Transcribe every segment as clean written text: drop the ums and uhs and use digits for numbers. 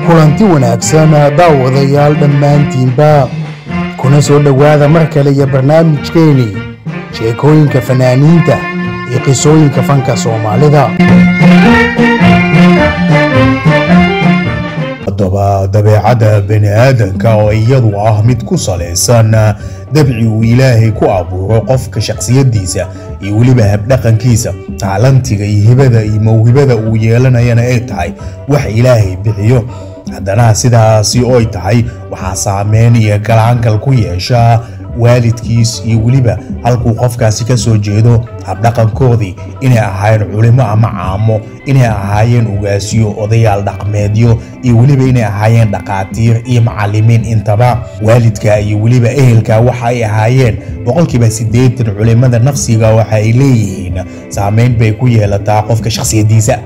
Kulanti wanaagsan daawadayaal dhammaantiinba, kuna soo dhowaada mar kale iyo barnaamijkeeni sheekooyinka fanaaniinta iyo qisooyinka fanka Soomaalida. Haddaba dabeecadda bani aadanka oo iyadu ah mid ku salaysan dabci uu Ilaahay ku abuuro qofka shakhsiyadiisa iyo weliba habdhaqankiisa, taalantiga iyo hibada iyo mawhibada uu yeelanayana ay tahay wax Ilaahay bixiyo, haddana sidaasi oy tahay waxaa saameyn iyo galaangal ku yeesha waalidkiis iyo weliba halkuu qofkaasi ka soo jeedo, habdhaqankoodii, inay ahaayeen culimo ama caamo, inay ahaayeen ugaasyo, odayaal dhaqmeedyo iyo weliba inay ahaayeen dhaqaatiir iyo macalimiin. Intaba waalidka iyo weliba ehelka waxa ay ahaayeen 80% culimada nafsiga waxa ay leeyihiin saameyn bay ku yeelataa qofka shakhsiyadiisa.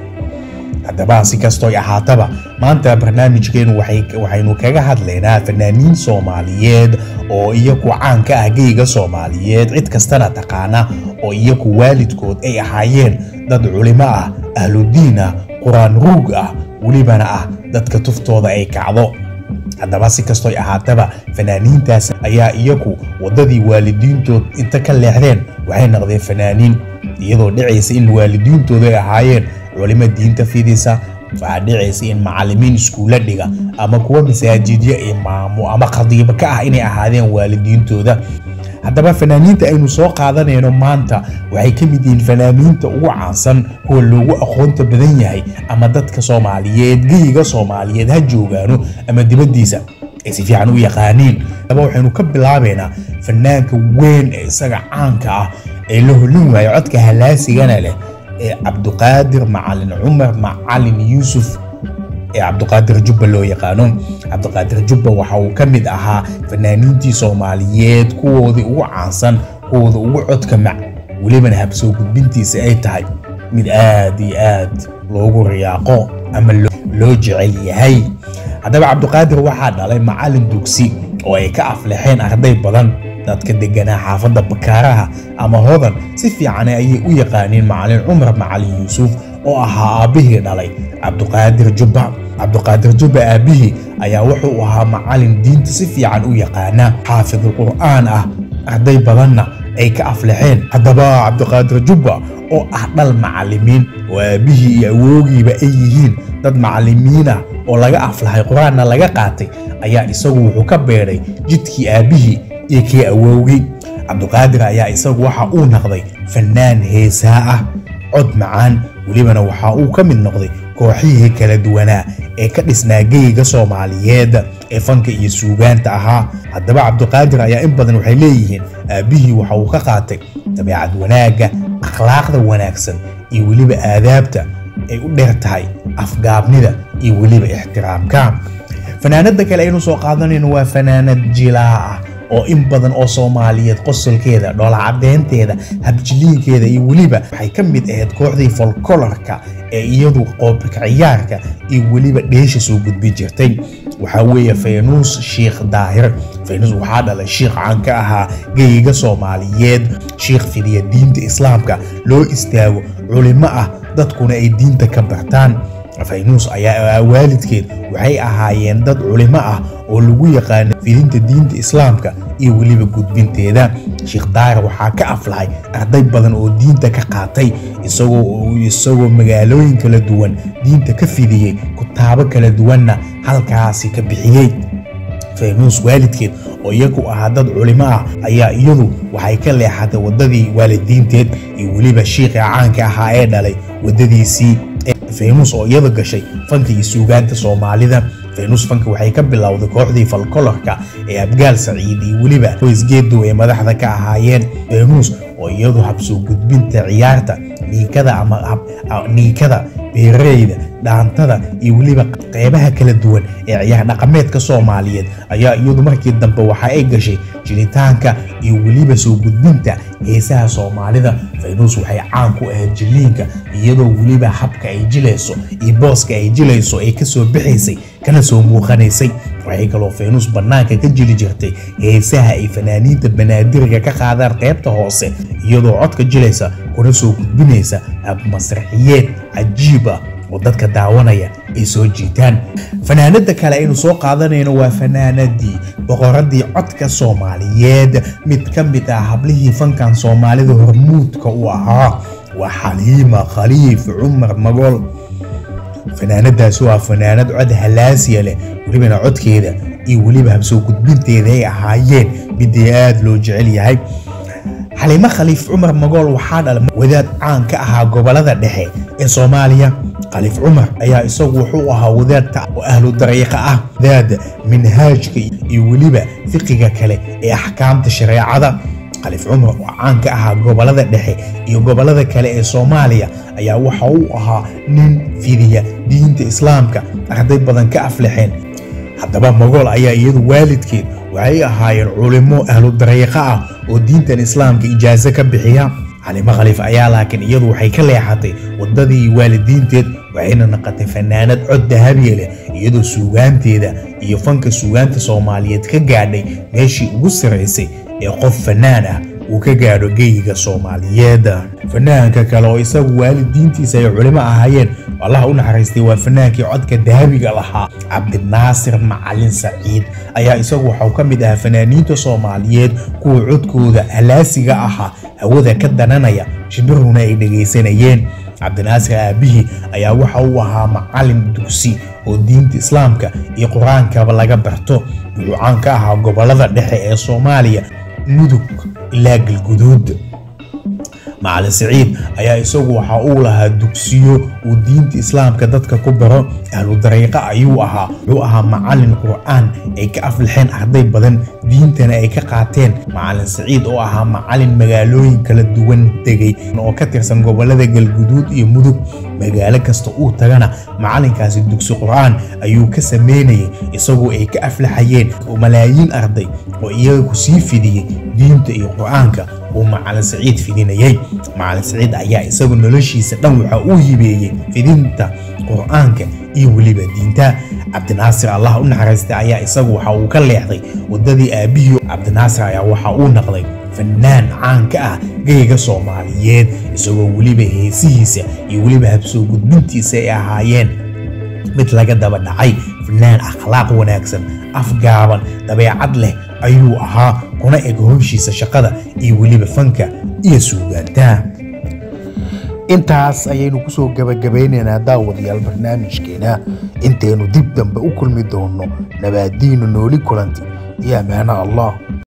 Haddaba si kastoo ahaataba, maanta barnaamijkeenu waxaynu kaga hadlaynaa fanaaniin Soomaaliyeed oo iyaku caan ka ah geyga Soomaaliyeed, cid kastana taqaana, oo iyaku waalidkood ay ahaayeen dad culimo ah, ahludiin ah, qur-aan ruug ah, welibana ah dadka tuftooda ay kacdo. Haddaba si kastoo ahaataba, fanaaniintaas ayaa iyaku waddadii waalidiintood inta ka leexdeen waxay noqdeen fanaaniin, iyadoo dhicaysa in waalidiintoodu ay ahaayeen culimo diinta fidisa. Waxaa dhicaysa in macalimiin iskuulla dhiga ama kuwa masaajidyo imaamo ama khadiibo ka ah inay ahaadeen waalidiintooda. Haddaba fanaaniinta aynu soo qaadanayno maanta waxay ka mid yihiin fanaaniinta ugu caansan, kuwa loogu aqoonta badan yahay, ama dadka Soomaaliyeed geyiga Soomaaliyeed ha joogaano ama dibaddiisa ay si fiican u yaqaaniin. Haddaba waxaynu ka bilaabaynaa fanaanka weyn ee isaga caanka ah ee la holin waayo, codka halaasigana leh, ee Cabduqaadir Macalin Cumar Macalin Yuusuf ee Cabduqaadir Jubba loo yaqaano. Cabduqaadir Jubba waxa uu ka mid ahaa fanaaniintii Soomaaliyeed kuwoodii ugu caansan, kuwooda ugu codka mac, welibana habsoo gudbintiisa ay tahay mid aad iyo aad loogu riyaaqo ama loo jecel yahay. Haddaba Cabduqaadir waxaa dhalay macalin dugsi oo ay ka aflexeen arday badan. Dadka deganaa xaafadda Bakaaraha ama Hodan si fiican ayay u yaqaaniin Macalin Cumar Macalin Yuusuf oo ahaa aabbihii dhalay Cabduqaadir Jubba. Cabduqaadir Jubba aabbihii ayaa wuxuu ahaa macalin diinta si fiican u yaqaana, xaafidul qur'aan ah, arday badanna ay ka aflexeen. Haddaba Cabduqaadir Jubba oo ah dhal macalimiin oo aabbihii iyo awoogiiba ay yihiin dad macalimiin ah oo laga aflahay, qur-aanna laga qaatay, ayaa isagu wuxuu ka beedhay jidkii aabbihii iyo kii awowgii. Cabduqaadir ayaa isagu waxa uu noqday fanaan heesaa ah, cod macaan, welibana waxa uu ka mid noqday kooxihii kala duwanaa ee ka dhisnaa geyga Soomaaliyeed ee fanka iyo suugaanta ahaa. Haddaba Cabduqaadir ayaa in badan waxay leeyihiin aabbihii waxa uu ka qaatay dabeecad wanaagga, akhlaaqda wanaagsan iyo weliba aadaabta ay u dheer tahay afgaabnida iyo weliba ixtiraamka. Fanaanada kale aynu soo qaadanayno waa fanaanad jilaa ah oo in badan oo Soomaaliyeed qosolkeeda, dhoolacadeynteeda, habjiliinkeeda iyo weliba waxay ka mid ahayd kooxdii folkolorka ee iyadu qoobka ciyaarka iyo weliba dheesha soo gudbin jirtay. Waxaa weeye Faynuus Sheikh Daahir. Faynuus waxaa dhalay shiikh caan ka ahaa geyiga Soomaaliyeed, shiikh fidiya diinta Islaamka loo istaago, culimo ah, dadkuna ay diinta ka bartaan. Faynuus ayaa waalidkeed waxay ahaayeen dad culimo ah oo lagu yaqaano fidinta diinta Islaamka iyo weliba gudbinteeda. Sheekh Daahir waxaa ka aflahay arday badan oo diinta ka qaatay, isagoo magaalooyin kala duwan diinta ka fidiyey, kutaabo kala duwanna halkaasi ka bixiyey. Faynuus waalidkeed oo iyagu ahaa dad culimo ah ayaa iyadu waxay ka leexatay waddadii waalidiinteed iyo weliba shiikhii caanka ahaa ee dhalay waddadiisii. Faynuus oo iyada gashay fanka iyo suugaanta Soomaalida. Faynuus fanka waxay ka bilowday kooxdii folkolorka ee Abgaal Saciid iyo weliba Qoysgeedow ay madaxda ka ahaayeen. Faynuus oo iyadu habsoo gudbinta ciyaarta niikada ama niikada Beereyda, dhaantada iyo weliba qeybaha kala duwan ee ciyaar dhaqameedka Soomaaliyeed ayaa iyadu markii dambe waxa ay gashay jilitaanka iyo weliba soo gudbinta heesaha Soomaalida. Faynuus waxay caan ku ahayd jiliinka, iyadoo weliba habka ay jilayso iyo booska ay jilayso ay kasoo bixaysay kana soo muuqanaysay. Waxay kaloo Faynuus bannaanka ka jili jirtay heesaha ay fanaaniinta banaadiriga ka qaadaan qaybta hoose, iyadoo codka jilaysa kuna soo gudbinaysa hab masraxiyeed cajiib ah oo dadka daawanaya ay soo jiitaan. Fanaanada kale aynu soo qaadanayno waa fanaanadii boqoradii codka Soomaaliyeed, mid ka mid ah hablihii fankan Soomaalida hormuudka u ahaa, waa Xaliima Khaliif Cumar Magool. Fanaanadaasi waa fanaanad cod halaasiya leh, welibana codkeeda iyo weliba habsoo gudbinteeda ay ahaayeen midii aad loo jecel yahay. Xaliimo Khaliif Cumar Magool waxaa dhalay wadaad caan ka ahaa gobolada dhexe ee Soomaaliya. Khaliif Cumar ayaa isagu wuxuu ahaa wadaad oo ahlu dariiqa ah, wadaad minhaajka iyo weliba fiqiga kale ee axkaamta shareecada. Khaliif Cumar oo caan ka ahaa gobolada dhexe iyo gobolada kale ee Soomaaliya ayaa waxa uu ahaa nin fidiya diinta Islaamka, arday badan ka aflaxeen. Haddaba Magool ayaa iyadu waalidkeed waxay ahaayeen culimo ahlu dariiqa ah oo diintan Islaamka ijaaso ka bixiya. Xaliimo Khaliif ayaa laakiin iyadu waxay ka leexatay wadadii waalidiinteed, waxayna noqotay fanaanad cod dahabiya leh, iyadoo suugaanteeda iyo fanka suugaanta Soomaaliyeed ka gaadhay meeshii ugu saraysay ee qof fanaan ah uu ka gaadho geyiga Soomaaliyeed. Fanaanka kale oo isagu waalidiintiisa ay culimo ahaayeen, Allah u naxariistay, waa fanaankii codka dahabiga lahaa Cabdinaasir Macalin Saciid ayaa isagu waxau ka mid ahaa fanaaniinta Soomaaliyeed kuwa codkooda halaasiga ahaa hawada ka dananaya, shimbirhuna ay dhegaysanayeen. Cabdinaasir aabihii ayaa waxa uu ahaa macalin dugsi oo diinta Islaamka iyo Qur-aankaba laga barto. Wuxuu caan ka ahaa gobolada dhexe ee Soomaaliya, Mudug ilaa Galguduud. Macalin Saciid ayaa isagu waxa uu lahaa dugsiyo uu diinta Islaamka dadka ku baro, ahlu dariiqa ayuu ahaa. Wuxuu ahaa macalin Qur'aan ay ka aflaxeen arday badan, diintana ay ka qaateen. Macalin Saciid oo ahaa macalin magaalooyin kala duwan degay oo ka tirsan gobolada Galguduud iyo Mudug, magaalo kasta uu tagana macalinkaasi dugsi Qur'aan ayuu ka sameynayay, isagoo ay ka aflaxayeen malaayiin arday oo iyaga ku sii fidiyey diinta iyo Qur'aanka uu Macalin Saciid fidinayay. Macalin Saciid ayaa isagu noloshiisa dhan waxa uu hibeeyey fidinta Qur'aanka iyo weliba diinta. Cabdinaasir Allah u naxariistay ayaa isagu waxa uu ka leexday wadadii aabihii. Cabdinaasir ayaa waxa uu noqday fanaan caan ka ah geyga Soomaaliyeed, isagoo weliba heesihiisa iyo weliba habsoo gudbintiisa ay ahaayeen mid laga daba dhacay. Fanaan akhlaaq wanaagsan, afgaaban, dabeecad leh ayuu ahaa, kuna eg howshiisa shaqada iyo weliba fanka iyo suugaanta. Intaas ayaynu kusoo gabagabeynaynaa daawadayaal barnaamijkeena. Intaynu dib dambe u kulmi doono, nabaadiinu nooli kulanti iyo ammaano Allah.